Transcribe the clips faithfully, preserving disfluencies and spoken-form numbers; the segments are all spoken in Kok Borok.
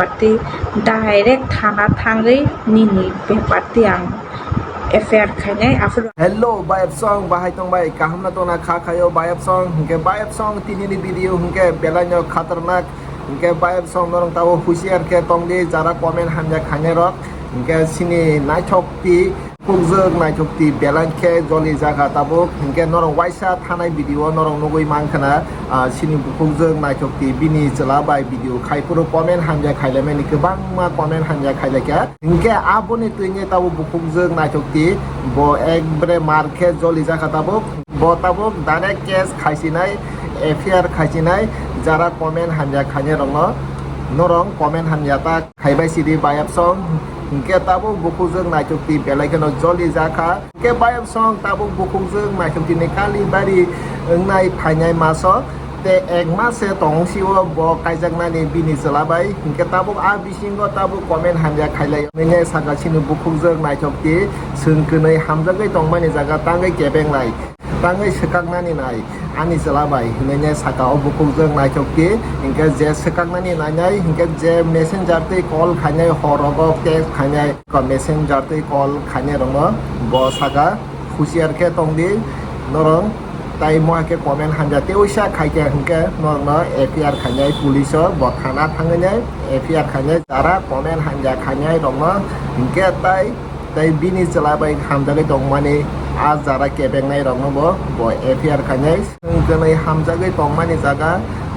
Party direct thana thangwi nini bepar tei ang F I R khainai, aphuru. Hello, bayapsong, bahai tongbai, kaham na tongna kha khayo, bayapsong, hinkhe bayapsong, tini ni video hinkhe belai no khatarnak, hinkhe bayapsong, norong tabo husiar khe tongdi, jara comment hamya khainai rok, hinkhe sini naithok ti, bukhukjwk naithok ti belai khe joli jakha tabuk, hinkhe norok waisa thanai video o norok nugwi mankha na, ah, sini bukhukjwk naithok ti bini chwla bai video khai phuru comment hamya khailaimani, kwbangma comment hamya khailaikha. Hinkhe aboni twini tabuk bukhukjwk naithok ti bo ekbare mar khe joli jakha tabuk. Bo tabuk direct case khaisinai, F I R khaisinai, jara comment hamya khainai rokno norok comment hamya ta khaibai sidi bayapsong. Hinkhe tabuk bukhukjwk naithok ti belai kheno joli jakha. Hinkhe bayapsong tabuk bukhukjwk naithok tini Kalibari wngnai phainai maso. Tei ek mas se tong sio bo kaijaknani bini chwla bai. Hinkhe tabuk a bisingo tabuk comment hamya khailai. Nini saka sini bukhukjwk naithok ti, chwng kwnwi hamjagwi tongmani jaga tangwi kebenglai. Tangwi swkaknani nai, ani chwla bai, hinwi ne saka o bukhukjwk naithok ti, hinkhe je swkaknani nainai, hinkhe je messenger tei call khainai, hor rogo text khainai, ko messenger tei call khainai rokno bo saka, husiar khe tongdi norok, tai mo hai khe comment hamya tei uisa khaikhe hinkhe norokno F I R khainai police o, bo thana thangwi nai F I R khainai, jara comment hamya khainai rokno hinkhe tai Tei bini chwla bai hamjagwi tongmani a jara kebengnai rokno bo, bo F I R khainai. Chwng kwnwi hamjagwi tongmani jaga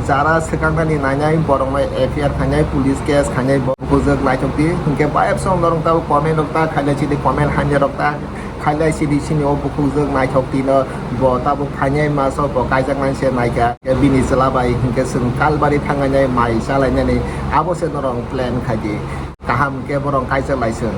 jara swkaknani nainai borokno F I R khainai, police case khainai, bo bujwk naithok di. Hinkhe bayapsong norok tabuk comment rok ta khailai sidi, comment hamya rok ta khailai sidi, sini o bukhukjwk naithok tino bo tabuk phainai maso bo kaijaknani se naikha. Bini chwla bai hinkhe chwng Kalbari thangnai mai chalainani abo se norok plan khaidi. Kaham khe borok kaijak lai chwng.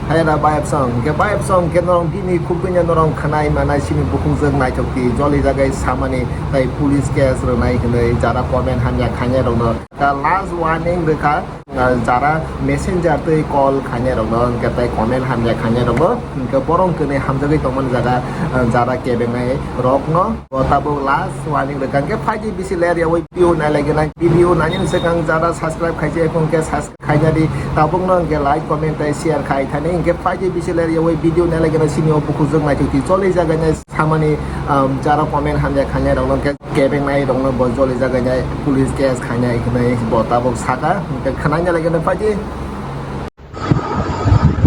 Hai da bayapsong, hinkhe bayapsong hinkhe norok bini khukgwino norok khwnai manai sini bukhukjwk naithok di, joli jagwi samani tei police case rwnai hinwi jara comment hamya khainai rokno. Ka last warning rwkha, ah, jara messenger tei call khainai rokno, hinkhe tei comment hamya khainai rokno, hinkhe borok kwnwi hamjagwi tongmani jaga, ah, jara kebengnai rokno. Bo tabuk last warning rwkha, hinkhe phaidi bisi ler yawi video nai lai gwnang. Video nani swkang jara subscribe khaijak hinkhe subscribe khainani tabukno hinkhe like, comment tei share khai thani. Hinkhe phaidi bisi ler yawi video nai lai gwnang sini o bukhukjwk naithok di, joli jagwi nai samani, um, jara comment hamya khainai rokno hinkhe kebengnai rokno bo joli jagwi nai police case khainai hinwi bo tabuk saka. Hinkhe khwnai nai lai gwnang phaidi.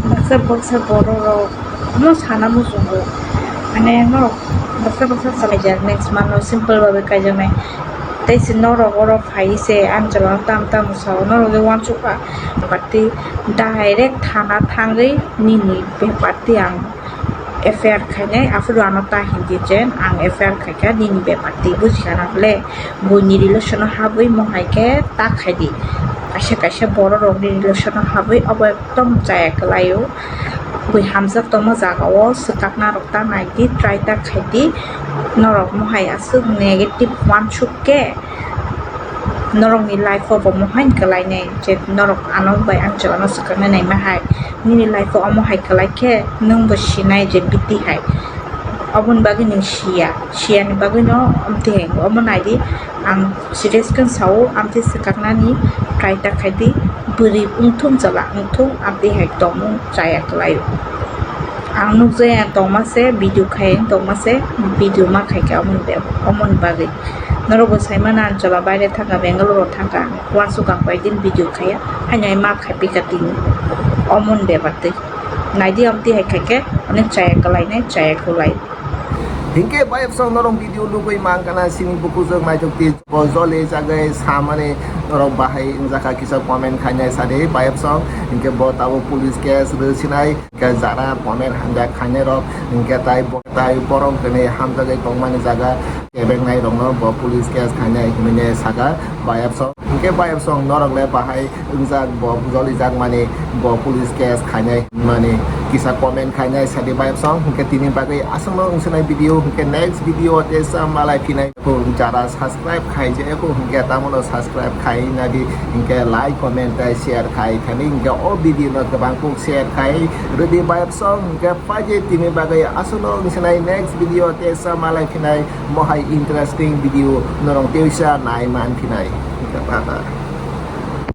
Baksa baksa borok rok no sana muchungo. Mane norok baksa baksa salai jak, next month no simple babe kaijaknai. Tei se norok oro phai se ang chwla tam tam sao, norok je uansukha. Bati direct thana thangwi nini bepar tei ang F I R khainai, aphuru ano ta hindi jen, ang F I R khaikha nini bepar tei, bujikha na le? Buini relation o habwi mohai khe ta khaidi. Kaisa kaisa borok rokni relation o habwi obo ekdom chaya kwlaio. Bui hamjak tongma jaga o swkakna rok ta naidi, try ta khaidi. Norok mohai aswk negative uansuk khe norokni life o bo mohai kwlainai, je norok ano bai ang chwla no swkaknai naima hai. Nini life o omo hai kwlai khe nwng bo sinai je biti hai. Oboni bagwi nwng siya, siyani bagwi no amtwi hai omo naidi. Ang serious khe sao, amtwi swkaknani try ta khaidi, bwrwi wngthung chwla wngthung, amtwi hai tongmung chaya kwlaio. Ang nukjaya tongma se, video khai tongma se, video ma khaikha omoni be-, omoni bagwi. Norokbo saimano ang chwla baire thangkha, Bangalore o thangkha, uansukha ang koyekdin video khaiya, haino ai ma khaipikha tini. Omoni bepar twi. Naidi amtwi hai khaikhe, onek chaya kwlainai, chaya kwlai. Hinkhe bayapsong norok video nugwi mankha na sini bukhukjwk naithok di, bo joli jagwi samani norok bahai wngjakha kisa comment khainai sadi bayapsong. Hinkhe bo tabuk police case rwsinai, hinkhe jara comment hamjak khainai rok, hinkhe tai bo-, tai borok kwnwi hamjagwi tongmani jaga kebengnai rokno bo police case khainai hinwi saka bayapsong. Hinkhe bayapsong norok le bahai wngjak bo joli jakmani, bo police case khainai hinmani kisa comment khainai sadi bayapsong. Hinkhe tini bagwi aswkno wngsinai video, hinkhe next video o tesa malai phinai. Jara subscribe khaijak hinkhe tamono subscribe khai nadi, hinkhe like, comment tei share khai thani, hinkhe o video no kwbang kuk share khai rwdi bayapsong. Hinkhe phaidi tini bagwi aswkno wngsinai next video tesa malai phinai, mohai interesting video norok teisa nai man phinai. Hinkhe tata.